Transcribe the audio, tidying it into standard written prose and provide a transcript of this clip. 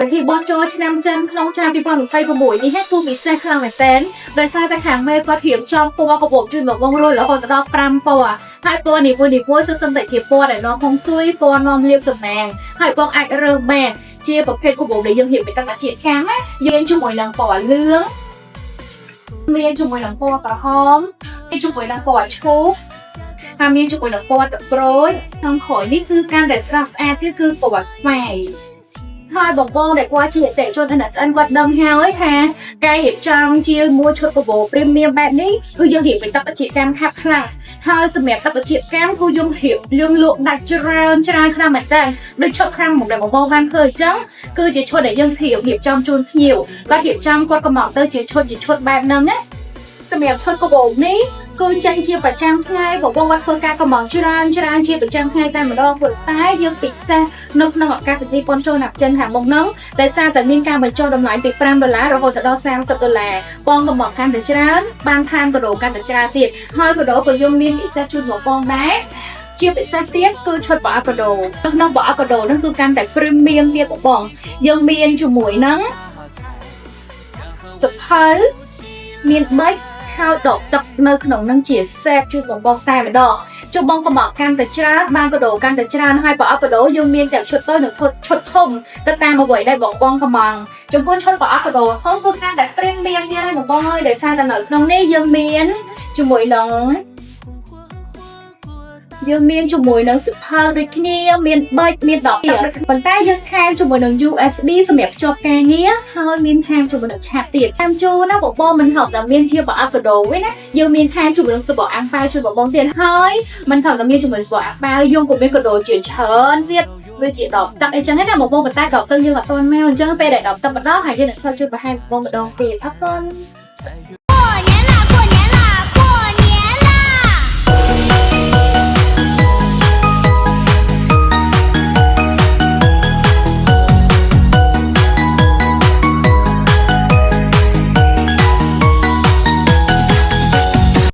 ពិធីបុណ្យចូលឆ្នាំចិនក្នុងឆ្នាំ2026នេះគឺពិសេសខ្លាំងមែនទែនដោយសារតែខាងមេគាត់រៀបចំពណ៌កាបូបជូនមកបងរួចរហូតដល់5ពណ៌ហើយពណ៌នីមួយៗសុទ្ធសឹងតែជាពណ៌ដែលនាំហុងស៊ុយពណ៌នាំលាភសំណាងហើយបងអាចរើសបានជាប្រភេទកាបូបដែលយើងរៀបពីតជាកម្មណាយើងជាមួយនឹងពណ៌លឿងមានជាមួយនឹងពណ៌ក្រហមមានជាមួយនឹងពណ៌ឈូកហើយមានជាមួយនឹងពណ៌ទឹកក្រូចក្នុងក្រោយនេះគឺកាន់តែស្រស់ស្អាតទៀតគឺពណ៌ស្វាយ ហើយបងបងដែលគាត់ជាអតិថិជន NSN គាត់ដឹងហើយថាការរៀបចំជាមួយឈុតកាបូប premium បែបនេះគឺយើងរៀបเป็นតបជាកម្មខាប់ខ្លាំងហើយសម្រាប់តបជាកម្មគឺយើងរៀបយើងលក់ដាច់ច្រើនច្រើនខ្លាំងមែនតើដូចឈុតខាងមុខដែលបងបងបានឃើញអញ្ចឹងគឺជាឈុតដែលយើងរៀបរៀបចំជូនភ្ញៀវគាត់រៀបចំគាត់កំងទៅជាឈុតជាឈុតបែបហ្នឹងណាសម្រាប់ឈុតកាបូបនេះគឺចេញជាប្រចាំថ្ងៃបងបងគាត់ធ្វើការកំងច្រើនច្រើនជាប្រចាំថ្ងៃតែម្ដងប៉ុន្តែយើងពិសេសនៅក្នុងឱកាសពិធីបុណ្យចូលឆ្នាំចិនខាងមុខហ្នឹងដោយសារតែមានការបញ្ចុះតម្លៃពី5ដុល្លាររហូតដល់30ដុល្លារបងកំងកាន់តែច្រើនបានថែមកាដូកាន់តែច្រើនទៀតហើយកាដូក៏យើងមានពិសេសជូនបងបងដែរជាពិសេសទៀតគឺឈុតប្រអប់កាដូនៅក្នុងប្រអប់កាដូហ្នឹងគឺកាន់តែ premium ទៀតបងបងយើងមានជាមួយនឹងសភៅមានបិចហើយដកទឹកនៅក្នុងនឹងជា set ជូនបងបងតែម្ដងចុះបងកំងកាន់តែច្រើនបានកាដូកាន់តែច្រើនហើយប្រអប់កាដូយើងមានទាំងឈុតតូចនិងឈុតធំទៅតាមអ្វីដែលបងបងកំងចំពោះឈុតប្រអប់កាដូធំគឺកាន់តែ premium ទៀតហើយបងបងអើយដោយសារតែនៅក្នុងនេះយើងមានជាមួយនឹងយើងមានជាមួយនឹងសភៅដូចគ្នាមានបិចមានដកទឹកប៉ុន្តែយើងថែមជាមួយនឹង USB សម្រាប់ភ្ជាប់ការងារហើយមានថែមជាមួយនឹងឆាប់ទៀតថែមជូនណាបងបងមិនហប់តែមានជាប្រអប់កាដូវិញណាយើងមានថែមជាមួយនឹងសបកអាំងប៉ាវជូនបងបងទៀតហើយមិនថប់តែមានជាមួយសបកអាំងប៉ាវយើងក៏មានកាដូជាច្រើនទៀតដូចជាដបទឹកអីចឹងណាបងបងប៉ុន្តែដបទឹកយើងអត់ទាន់មកអញ្ចឹងពេលដែលដបទឹកម្ដងហើយយើងនឹងធ្វើជួយបង្ហាញបងបងម្ដងទៀតអរគុណ។